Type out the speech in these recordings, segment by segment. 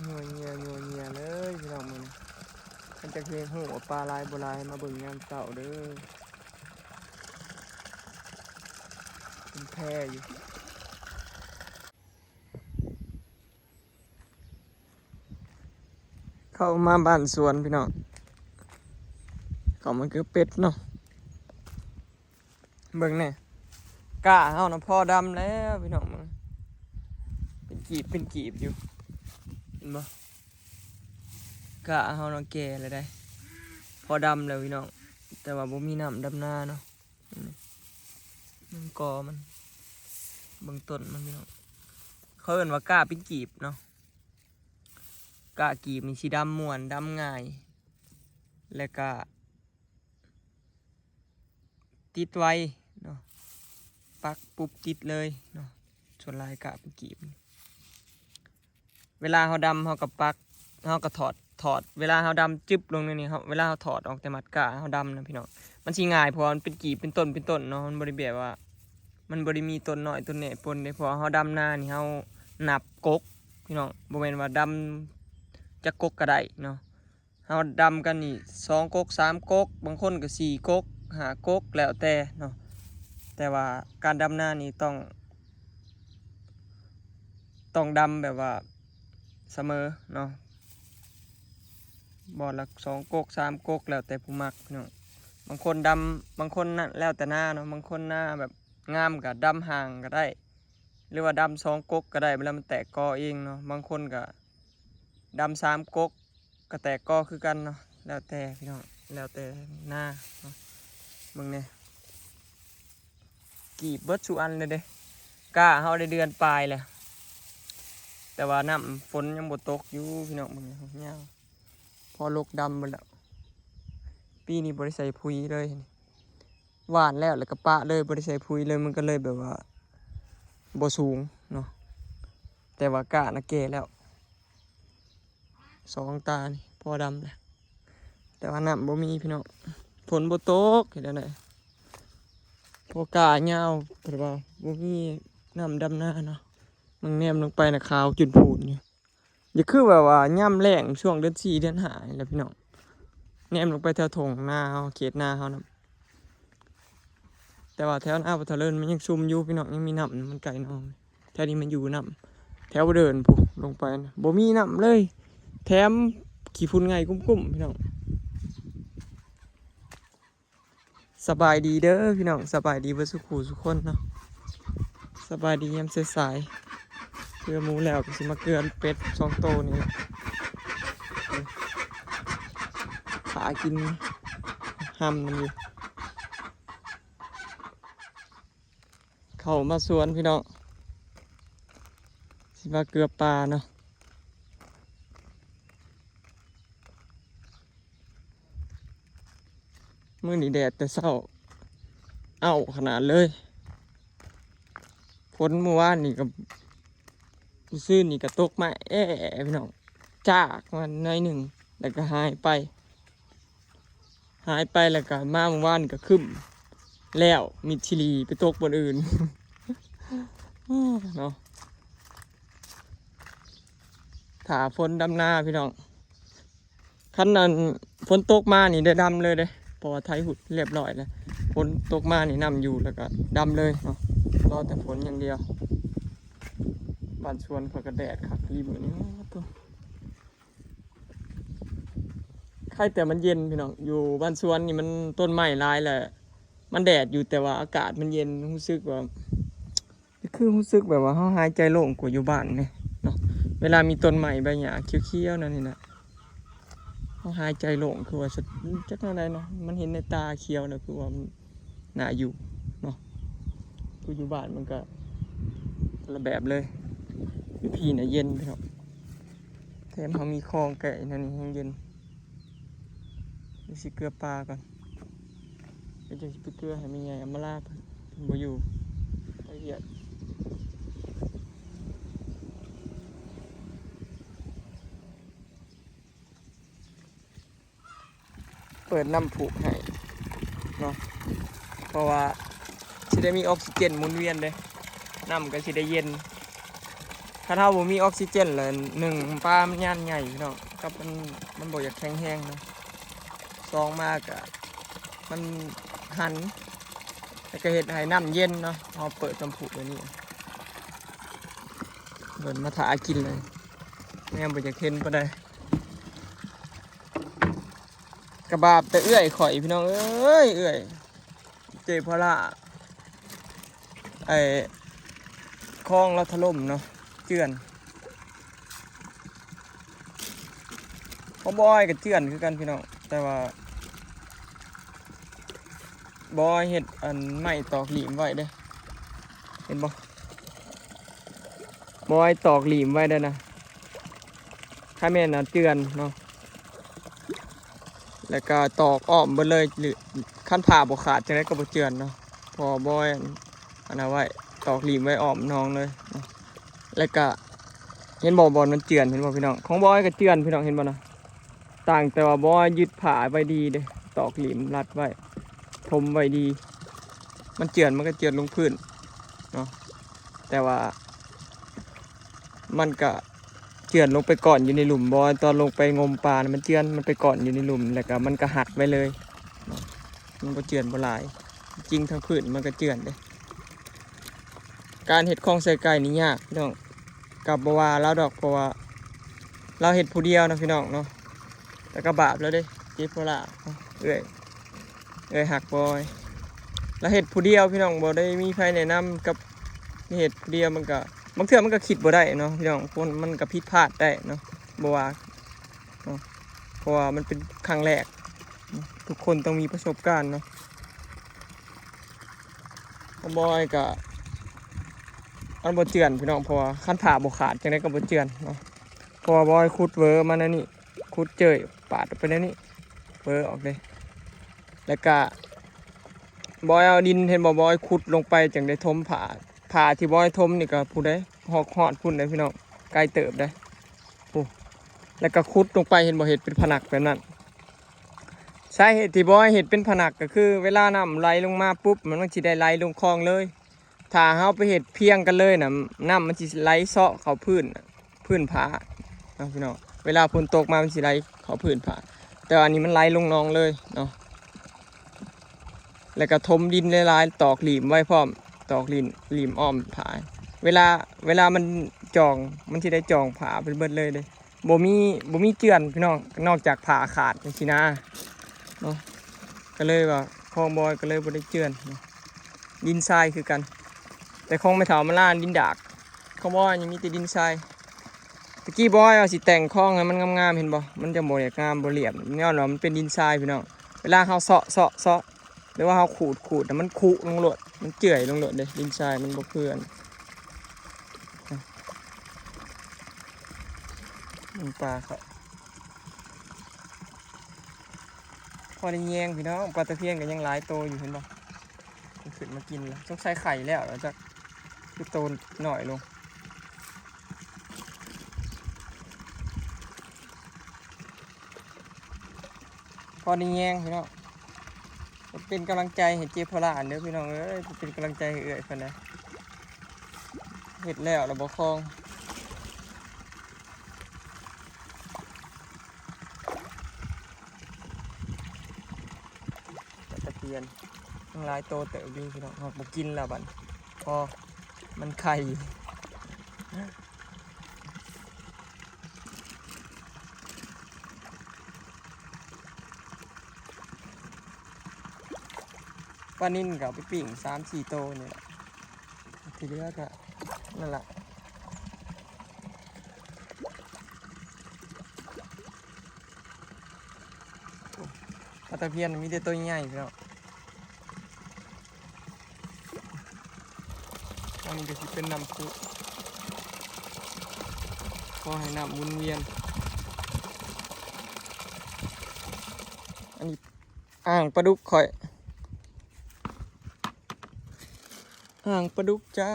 ຍັວເຍຍ ຍົວເຍຍເລີຍພີ່ນ້ອງມື້ນີ້. ຄັນຢາກເຮັດຮູ້ວ່າປາຫຼາຍບໍ່ຫຼາຍ ມາເບິ່ງຍາມເຊົ້າເດີ ເປັນແພຢູ່. ເຂົ້າມາບ້ານສວນພີ່ນ້ອງ ເຂົ້າມາເກືອເປັດເນາະ. ເບິ່ງແດ່ ກ້າເຮົານະພໍດຳແລ້ວພີ່ນ້ອງ ເບິ່ງ ເປັນກີບເປັນກີບຢູ່ ເຫັນບໍ່? ກ້າເຮົານະແກ່ແລ້ວໃດ໋ ພໍດຳແລ້ວພີ່ນ້ອງ ແຕ່ວ່າບໍ່ມີນ້ຳດຳນາເນາະ. ເບິ່ງ ເບິ່ງກໍມັນ ເບິ່ງຕົ້ນມັນພີ່ນ້ອງ ເຂົາເອີ້ນວ່າກ້າເປັນກີບເນາະ. ກ້າກີບນີ້ຊິດຳມ່ວນ ດຳງ່າຍ ແລະກະ ຕິດໄວເນາະ ປັກປຸບຕິດເລີຍເນາະ. ສ່ວນຫຼາຍກ້າເປັນກີບ ເວລາເຮົາດຳ ເຮົາກໍປັກ ເຮົາກໍຖອດ ຖອດ ເວລາເຮົາດຳຈຶບລົງນີ້ ເຮົາ ເວລາເຮົາຖອດອອກແຕ່ມັດກ້າເຮົາດຳນະພີ່ນ້ອງ ມັນຊິງ່າຍ ເພາະວ່າມັນເປັນກີບເປັນຕົ້ນເປັນຕົ້ນເນາະ. ມັນບໍ່ໄດ້ແບບວ່າ ມັນບໍ່ໄດ້ມີຕົ້ນນ້ອຍຕົ້ນໃຫຍ່ປົນເດ້ ເພາະວ່າເຮົາດຳນານີ້ ເຮົານັບກົກພີ່ນ້ອງ ບໍ່ແມ່ນວ່າດຳຈັກກົກກໍໄດ້ເນາະ. ເຮົາດຳກັນນີ້ ສອງກົກ ສາມກົກ ບາງຄົນກໍສີ່ກົກ ຫ້າກົກ ແລ້ວແຕ່ເນາະ. ແຕ່ວ່າການດຳນານີ້ຕ້ອງ ຕ້ອງດຳແບບວ່າສະເໝີເນາະ ບ່ອນລະສອງກົກ ສາມກົກ ແລ້ວແຕ່ຜູ້ມັກເນາະ. ບາງຄົນດຳ ບາງຄົນນະ ແລ້ວແຕ່ນາເນາະ ບາງຄົນນາແບບງາມກໍດຳຫ່າງກໍໄດ້ ຫຼືວ່າດຳສອງກົກກໍໄດ້ ເວລາມັນແຕກກໍເອງເນາະ. ບາງຄົນກໍດຳສາມກົກ ກໍແຕກກໍຄືກັນເນາະ ແລ້ວແຕ່ພີ່ນ້ອງ ແລ້ວແຕ່ນາເນາະ. ເບິ່ງແດ່ ກີບເບິດສູ່ອັນເລີຍເດ້ ກ້າເຮົາໄດ້ເດືອນປາຍແລ້ວ ແຕ່ວ່ານ້ຳຝົນຍັງບໍ່ຕົກຢູ່ພີ່ນ້ອງ. ເບິ່ງຍາວ ພໍລົກດຳເບິດແລ້ວ ປີນີ້ບໍ່ໄດ້ໃສ່ປຸຍເລີຍ. ຫວ່ານແລ້ວ ແລ້ວກໍປະເລີຍ ບໍ່ໄດ້ໃສ່ປຸຍເລີຍ ມັນກໍເລີຍແບບວ່າບໍ່ສູງເນາະ. ແຕ່ວ່າກ້ານະແກ່ແລ້ວ ສອງຕານີ້ພໍດຳແລ້ວ ແຕ່ວ່ານ້ຳບໍ່ມີພີ່ນ້ອງ ຝົນບໍ່ຕົກ ເຮັດແນວໃດ ພໍກ້າຍາວ ແຕ່ວ່າບໍ່ມີນ້ຳດຳນາເນາະ. ເບິ່ງແນມລົງໄປນະ ຂາວຈຸນພູນຢູ່. ຢ່າຄືແບບວ່າຍາມແລ້ງຊ່ວງເດືອນສີ່ເດືອນຫ້ານີ້ແຫຼະພີ່ນ້ອງ ແນມລົງໄປແຖວທົ່ງນາເຮົາ ເຂດນາເຮົານຳ. ແຕ່ວ່າແຖວນາບໍ່ເທົ່າເລີນ ມັນຍັງຊຸ່ມຢູ່ພີ່ນ້ອງ ຍັງມີນ້ຳ ມັນໃກ້ໜອງ. ແຖວນີ້ມັນຢູ່ນ້ຳ ແຖວເດີ່ນພຸ້ນລົງໄປນະ ບໍ່ມີນ້ຳເລີຍ ແຖມຂີ້ຝຸ່ນໄງ່ກຸ້ມໆ ພີ່ນ້ອງ. ສະບາຍດີເດີພີ່ນ້ອງ ສະບາຍດີເບິດສູ່ຄູ່ສູ່ຄົນເນາະ ສະບາຍດີຍາມສາຍໆ. ເກືອໝູແລ້ວກໍຊິມາເກືອເປັດສອງໂຕນີ້ແຫຼະ ຫາກິນຮ່ຳມັນຢູ່. ເຂົ້າມາສວນພີ່ນ້ອງ ຊິມາເກືອປາເນາະ. ມື້ນີ້ແດດແຕ່ເຊົ້າ ເອົ້າຂະໜາດເລີຍ. ຝົນມື້ວານນີ້ກໍ ມື້ຊືນນີ້ກໍຕົກມາແອ້ພີ່ນ້ອງ ຈາກມາໜ້ອຍໜຶ່ງ ແລ້ວກໍຫາຍໄປ. ຫາຍໄປແລ້ວກໍມາມື້ວານກໍຄຶ້ມແລ້ວ ມິດຊີລີໄປຕົກບ່ອນອື່ນເນາະ. ຖ້າຝົນດຳນາພີ່ນ້ອງ ຄັນອັນຝົນຕົກມານີ້ໄດ້ດຳເລີຍເດ້ ເພາະວ່າໄຖຫຸດລຽບຮ້ອຍແລ້ວ. ຝົນຕົກມານີ້ນ້ຳຢູ່ແລ້ວກໍດຳເລີຍເນາະ ລໍແຕ່ຝົນຢ່າງດຽວ. ບ້ານສວນຂ້ອຍກໍແດດຄັກອີ່ຫຼີມື້ນີ້ ໂອ້ໂຕ. ໄຄແຕ່ມັນເຢັນພີ່ນ້ອງ ຢູ່ບ້ານສວນນີ້ມັນຕົ້ນໄມ້ຫຼາຍແຫຼະ ມັນແດດຢູ່ ແຕ່ວ່າອາກາດມັນເຢັນ ຮູ້ສຶກວ່າ ຄືຮູ້ສຶກແບບວ່າເຮົາຫາຍໃຈໂລ່ງກວ່າຢູ່ບ້ານແດ່ເນາະ. ເວລາມີຕົ້ນໄມ້ໃບຫຍ້າຂຽວໆ ແນວນີ້ນະ ເຮົາຫາຍໃຈໂລ່ງ ຄືວ່າ ຈັກແນວໃດເນາະ ມັນເຫັນໃນຕາຂຽວແລ້ວ ຄືວ່າໜ້າຢູ່ເນາະ. ຄືຢູ່ບ້ານມັນກໍຄົນລະແບບເລີຍ ຢູ່ພີ້ນະເຢັນພີ່ນ້ອງ. ແຖມເຮົາມີຄອງໃກ້ແນວນີ້ແຮງເຢັນ. ດຽວຊິເກືອປາກ່ອນ ດຽວຈະຊິໄປເກືອໃຫ້ແມ່ໃຫຍ່ອຳມາລາເພິ່ນ ເພິ່ນບໍ່ຢູ່ ໄປວຽກ. ເປີດນ້ຳພຸໃຫ້ເນາະ ເພາະວ່າຊິໄດ້ມີອອກຊີເຈນໝູນວຽນເດ້ ນ້ຳກໍຊິໄດ້ເຢັນ. ຄັນເຮົາບໍ່ມີອອກຊີເຈນແລ້ວ ໜຶ່ງ ປາມັນຍານໃຫຍ່ພີ່ນ້ອງ ກັບມັນ ມັນບໍ່ຢາກແຂງແຮງເນາະ ສອງ ມາກະມັນຫັນ ແລ້ວກະເຮັດໃຫ້ນ້ຳເຢັນເນາະ. ເຮົາເປີດນ້ຳພຸແບບນີ້ ເພິ່ນມາຖ້າກິນເລີຍ ແນວບໍ່ຢາກເຫັນປານໃດ. ກະບາບແຕ່ເອື້ອຍຂ້ອຍພີ່ນ້ອງເອີຍ ເອື້ອຍເຈພາລາ ໄອ້ ຄອງລາວຖະຫຼົ່ມເນາະ ເຈື່ອນ ຂອງບອຍກະເຈື່ອນຄືກັນພີ່ນ້ອງ ແຕ່ວ່າບອຍເຮັດອັນໄມ້ຕອກຫຼີ້ມໄວ້ເດ້ ເຫັນບໍ່? ບອຍຕອກຫຼີ້ມໄວ້ໄດ້ນະ ຄັນແມ່ນນະເຈື່ອນເນາະ ແລ້ວກະຕອກອ້ອມເບິດເລີຍ ຫຼື ຄັນຜ້າບໍ່ຂາດຈັ່ງໃດກະບໍ່ເຈື່ອນເນາະ ເພາະວ່າບອຍອັນນັ້ນໄວ້ ຕອກຫຼີ້ມໄວ້ອ້ອມໜອງເລີຍເນາະ. ແລ້ວກະເຫັນບໍ່ ບ່ອນມັນເຈື່ອນ ເຫັນບໍ່ພີ່ນ້ອງ? ຂອງບອຍກະເຈື່ອນພີ່ນ້ອງ ເຫັນບໍ່ນະ? ຕ່າງແຕ່ວ່າບອຍຍຶດຜ້າໄວ້ດີເດ້ ຕອກຫຼີ້ມລັດໄວ້ ຖົມໄວ້ດີ ມັນເຈື່ອນ ມັນກະເຈື່ອນລົງພື້ນເນາະ ແຕ່ວ່າມັນກະເຈື່ອນລົງໄປກ່ອນຢູ່ໃນຫຼຸມ ບໍ່ ຕອນລົງໄປງົມປານະ ມັນເຈື່ອນ ມັນໄປກ່ອນຢູ່ໃນຫຼຸມ ແລ້ວກະມັນກະຮັດໄວ້ເລີຍເນາະ ມັນບໍ່ເຈື່ອນບໍ່ຫຼາຍ ຈິງທາງພື້ນມັນກະເຈື່ອນເດ້. ການເຮັດຄອງໃສ່ໄກ່ນີ້ຍາກພີ່ນ້ອງ ກະບໍ່ວ່າລາວດອກ ເພາະວ່າລາວເຮັດຜູ້ດຽວເນາະພີ່ນ້ອງເນາະ ແຕ່ກະບາບແລ້ວເດ້ ເຈໂພລາ ເອື້ອຍ ເອື້ອຍຮັກບອຍ ລາວເຮັດຜູ້ດຽວພີ່ນ້ອງ ບໍ່ໄດ້ມີໃຜແນະນຳ ກັບເຮັດຜູ້ດຽວມັນກະ ບາງເທື່ອມັນກະຄິດບໍ່ໄດ້ເນາະພີ່ນ້ອງ ຄົນມັນກະຜິດພາດໄດ້ເນາະ ບໍ່ວ່າເນາະ ເພາະວ່າມັນເປັນຄັ້ງແລກ ທຸກຄົນຕ້ອງມີປະສົບການເນາະ. ຂອງບອຍກະມັນບໍ່ເຈື່ອນພີ່ນ້ອງ ເພາະວ່າຄັນຜ້າບໍ່ຂາດຈັ່ງໃດກະບໍ່ເຈື່ອນເນາະ ເພາະວ່າບອຍຂຸດເຫວີມາແນວນີ້ ຂຸດເຈີຍປາດອອກໄປແນວນີ້ ເຫວີອອກເດ້ ແລ້ວກະບອຍເອົາດິນ ເຫັນບໍ່ ບອຍຂຸດລົງໄປຈັ່ງໄດ້ຖົມຜ້າ ຜ້າທີ່ບອຍຖົມນີ້ກະຜູ້ໃດຮອດ ຮອດພຸ້ນເດ້ພີ່ນ້ອງ ໄກເຕີບເດ້ ໂອ້ ແລ້ວກະຂຸດລົງໄປ ເຫັນບໍ່ ເຮັດເປັນພະນັກແບບນັ້ນ. ສາເຫດທີ່ບໍ່ໃຫ້ເຮັດເປັນພະນັກກະຄື ເວລານ້ຳໄຫຼລົງມາປຸບ ມັນ ມັນຊິໄດ້ໄຫຼລົງຄອງເລີຍ ຖ້າເຮົາໄປເຮັດພຽງກັນເລີຍນະ ນ້ຳມັນຊິໄຫຼເຊາະເຂົ້າພື້ນ ພື້ນຜາເນາະພີ່ນ້ອງ ເວລາຝົນຕົກມາມັນຊິໄຫຼເຂົ້າພື້ນຜາ ແຕ່ວ່າອັນນີ້ມັນໄຫຼລົງໜອງເລີຍເນາະ. ແລ້ວກະຖົມດິນຫຼາຍໆ ຕອກຫຼີ້ມໄວ້ພ້ອມ ຕອກຫຼີ້ມ ຫຼີ້ມອ້ອມຜາ ເວລາ ເວລາມັນຈ່ອງ ມັນຊິໄດ້ຈ່ອງຜາໄປເບິດເລີຍເດ້ ບໍ່ມີ ບໍ່ມີເຈື່ອນພີ່ນ້ອງ ນອກຈາກຜ້າຂາດຈັ່ງຊີ້ນາເນາະ ກະເລີຍວ່າຂອງບອຍກະເລີຍບໍ່ໄດ້ເຈື່ອນເນາະ. ດິນຊາຍຄືກັນ ແຕ່ຂອງແມ່ເຖົ້າມາລາດິນດາກ ຂອງບອຍນີ້ມີແຕ່ດິນຊາຍ. ຕະກີ້ບອຍວ່າຊິແຕ່ງຄອງໃຫ້ມັນງາມໆ ເຫັນບໍ່ ມັນຈັ່ງບໍ່ຢາກງາມ ບໍ່ລຽບ ຍ້ອນວ່າມັນເປັນດິນຊາຍພີ່ນ້ອງ ເວລາເຮົາເຊາະ ເຊາະ ເຊາະ ຫຼືວ່າເຮົາຂູດ ຂູດ ມັນຄຸລົງໂລດ ມັນເຈື່ອຍລົງໂລດເດ້ ດິນຊາຍມັນບໍ່ຄືອັນ ມັນປາເຂົາ ພໍໄດ້ແຍງພີ່ນ້ອງ ປາຕະພຽນກະຍັງຫຼາຍໂຕຢູ່ ເຫັນບໍ່ ມັນຂຶ້ນມາກິນແລ້ວ ສົງໄສໄຂ່ແລ້ວລະຈັກ ຄືໂຕໜ້ອຍລົງ. ພໍໄດ້ແຍງພີ່ນ້ອງ ເປັນກຳລັງໃຈໃຫ້ເຈໂພລາເດີພີ່ນ້ອງເອີຍ ເປັນກຳລັງໃຈໃຫ້ເອື້ອຍເພິ່ນນະ ເຮັດແລ້ວລະບໍ່ຄອງ ປາຕະພຽນ ຍັງຫຼາຍໂຕເຕີບຢູ່ພີ່ນ້ອງ ເຮົາບໍ່ກິນແລ້ວບັດ ພໍມັນໄຂ່. ປານິນກະເອົາໄປປີ້ງສາມສີ່ໂຕນີ້ແຫຼະ ທີ່ເຫຼືອກະນັ້ນລະ ປາຕະພຽນມີແຕ່ໂຕໃຫຍ່ພີ່ນ້ອງ. ອັນນີ້ກະຊິເປັນນ້ຳພຸ ຂໍໃຫ້ນ້ຳໝູນວຽນ. ອັນນີ້ອ່າງປາດຸກຂ້ອຍ ອ່າງປາດຸກຈ້າ.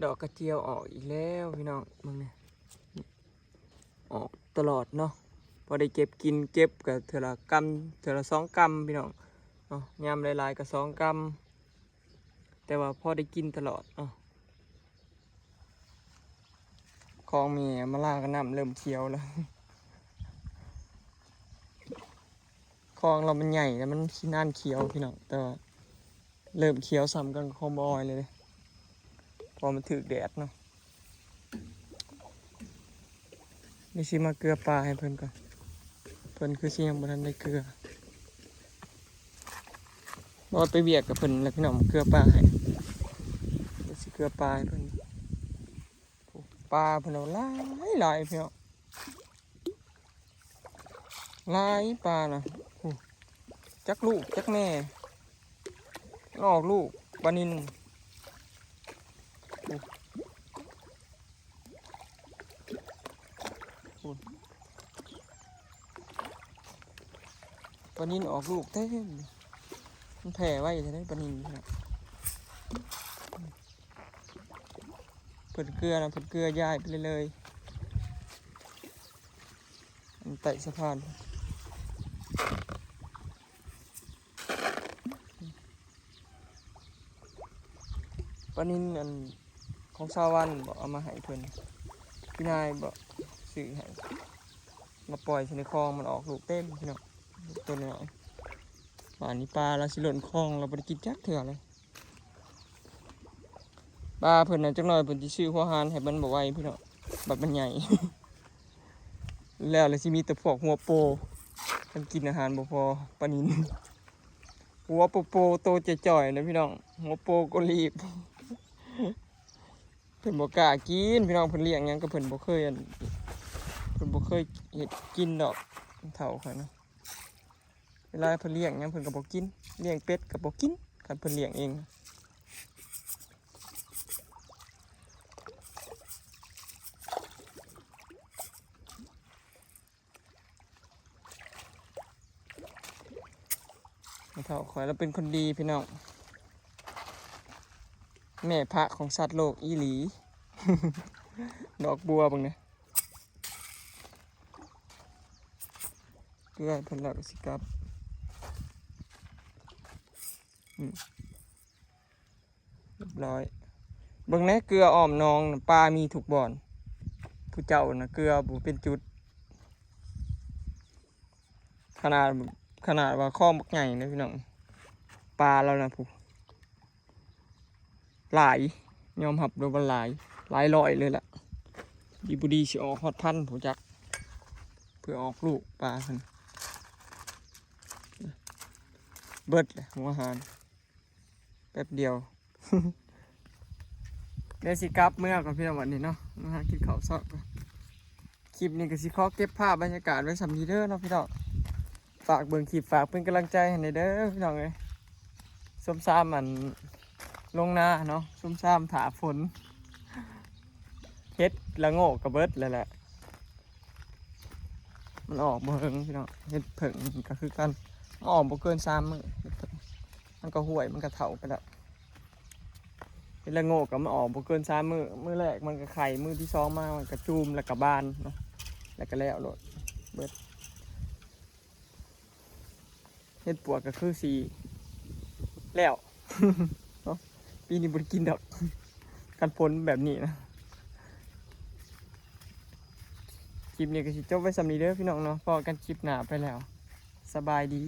ດອກກະຈຽວອອກອີກແລ້ວພີ່ນ້ອງ ເບິ່ງແດ່ ອອກຕະຫຼອດເນາະ ພໍໄດ້ເກັບກິນ ເກັບກະເທື່ອລະກຳ ເທື່ອລະສອງກຳພີ່ນ້ອງເນາະ ຍາມຫຼາຍໆກະສອງກຳ. ແຕ່ວ່າພໍໄດ້ກິນຕະຫຼອດ. ເອົ້າ ຄອງແມ່ມາລາກໍນ້ຳເລີ່ມຂຽວແລ້ວ. ຄອງລາວມັນໃຫຍ່ແລ້ວ ມັນຊິນານຂຽວພີ່ນ້ອງ, ແຕ່ວ່າເລີ່ມຂຽວສ່ຳກັນກັບຄອງບໍ່ອອຍເລີຍເດ້ ເພາະມັນຖືກແດດເນາະ. ນີ້ຊິມາເກືອປາໃຫ້ເພິ່ນກ່ອນ, ເພິ່ນຄືຊິຍັງບໍ່ທັນໄດ້ເກືອ. ບໍ່ໄປວຽກກັບເພິ່ນແລ້ວພີ່ນ້ອງ, ເກືອປາໃຫ້, ຊິເກືອປາໃຫ້ເພິ່ນ. ໂອ້ ປາເພິ່ນເອົາຫຼາຍໆ ພີ່ນ້ອງ, ຫຼາຍປານະ. ໂອ້ ຈັກລູກຈັກແມ່ ມັນອອກລູກ ປານິນ. ໂອ້ ໂອ້ ປານິນອອກລູກເຕັມ, ມັນແຜ່ໄວແທ້ເດ້ປານິນນະ. ເພິ່ນເກືອນະ ເພິ່ນເກືອຍ້າຍໄປເລີຍໆ ອັນໃຕ້ສະພານ. ປານິນອັນຂອງຊາວວັນບໍ ເອົາມາໃຫ້ເພິ່ນ, ພີ່ນາຍບໍຊື້ໃຫ້ ມາປ່ອຍໃສ່ໃນຄອງ ມັນອອກລູກເຕັມພີ່ນ້ອງ, ລູກໂຕນ້ອຍ. ບາດນີ້ປາລາວຊິລົ້ນຄອງ ລາວບໍ່ໄດ້ກິນຈັກເທື່ອເລີຍ. ປາເພິ່ນນະ ຈັກໜ້ອຍເພິ່ນຊິຊື້ຫົວຫານໃຫ້ມັນບໍ່ໄຫວພີ່ນ້ອງ, ບັດມັນໃຫຍ່ແລ້ວ ລະຊິມີແຕ່ພວກຫົວໂປ ມັນກິນອາຫານບໍ່ພໍ. ປານິນຫົວໂປໆ ໂຕຈ່ອຍໆ ນະພີ່ນ້ອງ, ຫົວໂປກໍລີບ. ເພິ່ນບໍ່ກ້າກິນພີ່ນ້ອງ, ເພິ່ນລ້ຽງຫຍັງກໍເພິ່ນບໍ່ເຄີຍ ອັນ ເພິ່ນບໍ່ເຄີຍເຮັດກິນດອກ ເຖົ້າຂ້ອຍນະ. ເວລາເພິ່ນລ້ຽງຫຍັງເພິ່ນກໍບໍ່ກິນ, ລ້ຽງເປັດກໍບໍ່ກິນ ຄັນເພິ່ນລ້ຽງເອງ. ແມ່ເຖົ້າຂ້ອຍລາວເປັນຄົນດີພີ່ນ້ອງ, ແມ່ພະຂອງສັດໂລກອີ່ຫຼີ. ດອກບົວເບິ່ງແດ່. ເກືອໃຫ້ເພິ່ນແລ້ວກໍຊິກັບ. ອືມ ຮຽບຮ້ອຍ. ເບິ່ງແດ່ ເກືອອ້ອມໜອງນະ ປາມີທຸກບ່ອນ. ຜູ້ເຈົ້ານະ ເກືອບໍ່ເປັນຈຸດ. ຂະໜາດ ຂະໜາດວ່າຄອງບັກໃຫຍ່ນະພີ່ນ້ອງ, ປາລາວນະ ຜູ້ ຫຼາຍ, ຍອມຮັບເລີຍວ່າຫຼາຍ, ຫຼາຍຮ້ອຍເລີຍລະ. ດີບໍ່ດີຊິອອກຮອດພັນ ຜູ້ຈັກ, ເພື່ອອອກລູກປາຫັ້ນ. ເບິດແຫຼະຫົວຫານ ແປັບດຽວ. ດຽວຊິກັບເມືອກ່ອນພີ່ນ້ອງ ບັດນີ້ເນາະ, ມາຫາກິນເຂົ້າເຊົ້າກ່ອນ. ຄລິບນີ້ກໍຊິຂໍເກັບພາບບັນຍາກາດໄວ້ສ່ຳນີ້ເດີເນາະພີ່ນ້ອງ. ຝາກເບິ່ງຄລິບ ຝາກເປັນກຳລັງໃຈໃຫ້ແດ່ເດີພີ່ນ້ອງເອີຍ. ຊົມຊາມອັນລົງນາເນາະ, ຊົມຊາມຖ້າຝົນ. ເຫັດລະໂງກກໍເບິດແລ້ວແຫຼະ, ມັນອອກບໍ່ເຫິງພີ່ນ້ອງ. ເຫັດເຜິ້ງກໍຄືກັນ, ມັນອອກບໍ່ເກີນສາມມື້. ເຫັດເຜິ້ງມັນກໍຫ້ວຍ ມັນກໍເຖົ້າໄປແລ້ວ. ເຫັດລະໂງກກໍມັນອອກບໍ່ເກີນສາມມື້, ມື້ແລກມັນກໍໄຂ່, ມື້ທີສອງມາມັນກໍຈູມ ແລ້ວກໍບານເນາະ, ແລ້ວກໍແລ້ວໂລດ ເບິດ. ເຫັດປວກກໍຄືຊິແລ້ວເນາະ, ປີນີ້ບໍ່ໄດ້ກິນດອກ ຄັນຝົນແບບນີ້ນະ. ຄລິບນີ້ກໍຊິຈົບໄວ້ສ່ຳນີ້ເດີພີ່ນ້ອງເນາະ, ພໍ້ກັນຄລິບໜ້າໄປແລ້ວ, ສະບາຍດີ.